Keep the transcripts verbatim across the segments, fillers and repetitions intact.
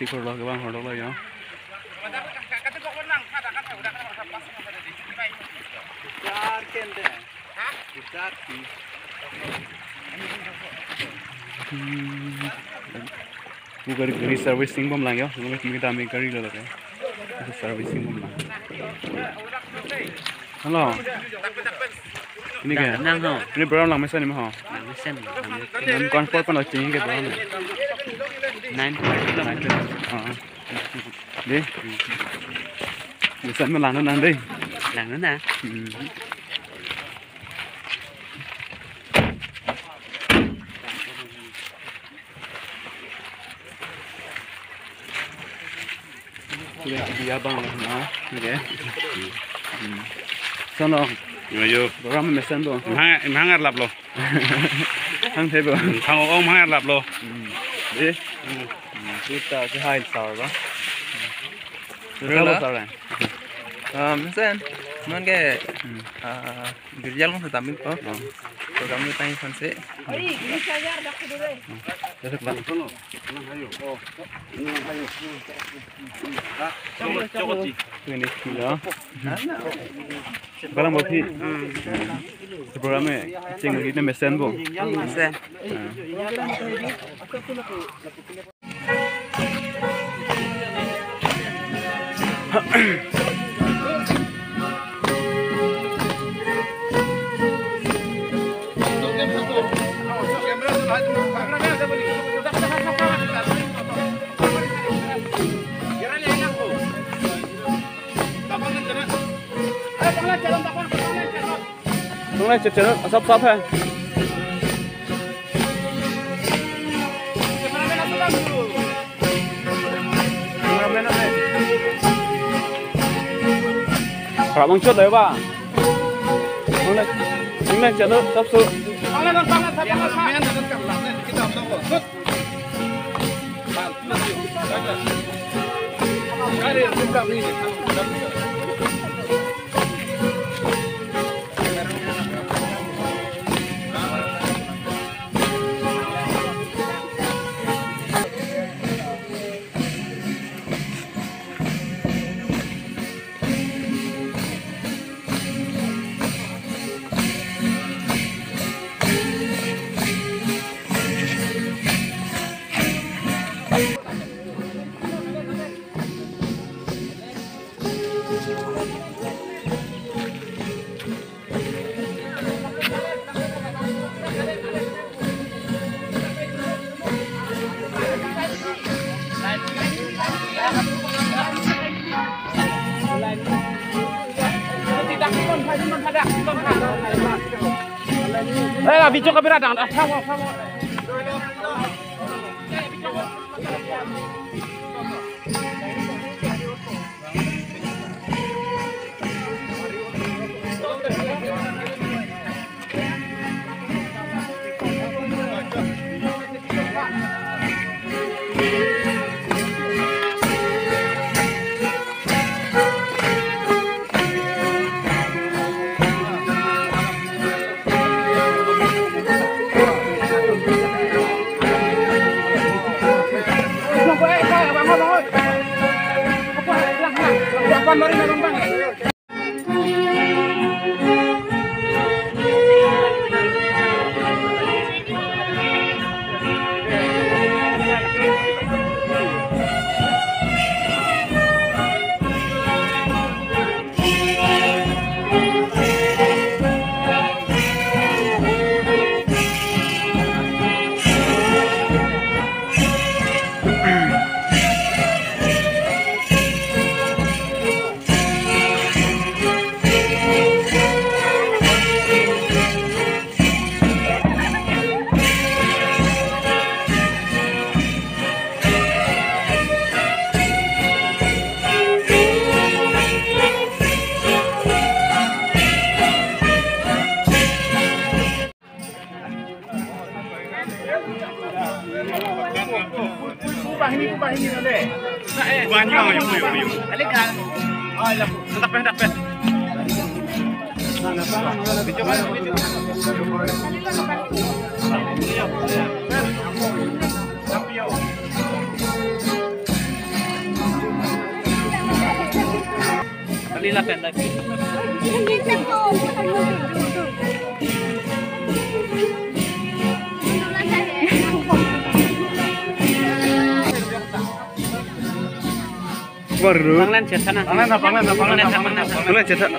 Tik horlo, kevang horlo ya. Hmm. Pu gari, gari servicing bomlang yo, nang kimi dami gari lo lake. Servicing bomlang. Hello. Ini ke? Nang ho. Ini berapa lang mesen ini ho? Nang mesen. Nang transport pen lo chini ke berapa? Nine. Nine. Ah. Dei. Mesen me lang nang dei. Lang nang. Hmm. Sudah dia bang na, oke. Hmm. Sono. Ayo. Program mesen do. Mhang, mhang arlap lo. Hang thebo. Hang ong mhang arlap lo. Hmm. Dei. Hmm. Kita ke hai sar ba. Hello. Sar. Ah, mesen. Non ke. Hmm. Ah, Girja along si dam ikpo. Oh. Program ni tang iphan si. Oi, ini saja dak dulu deh. Besok bang. Twenty kilo. Barang boti. Hmm. Program ni cheng lagi na mesen bo. Mesen. Ah. Tung lai chep chep, asap sap hai. Rap mangchot dai ba. Tung lai, tung lai chep, sap su. Eh, la bicho kamera dang, ah, thawo, thawo. Lila pen lagi. Baru. Panglen chet sana. Panglen, panglen, panglen, panglen. Panglen chet sana.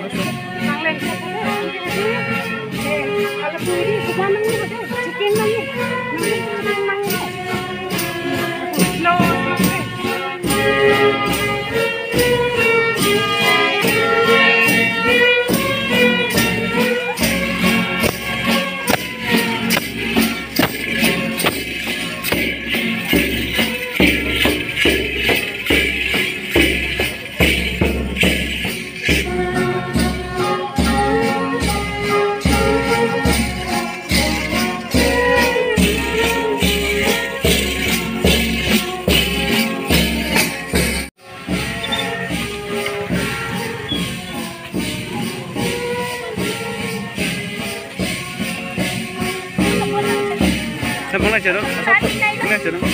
Saya pernah cerita, pernah cerita.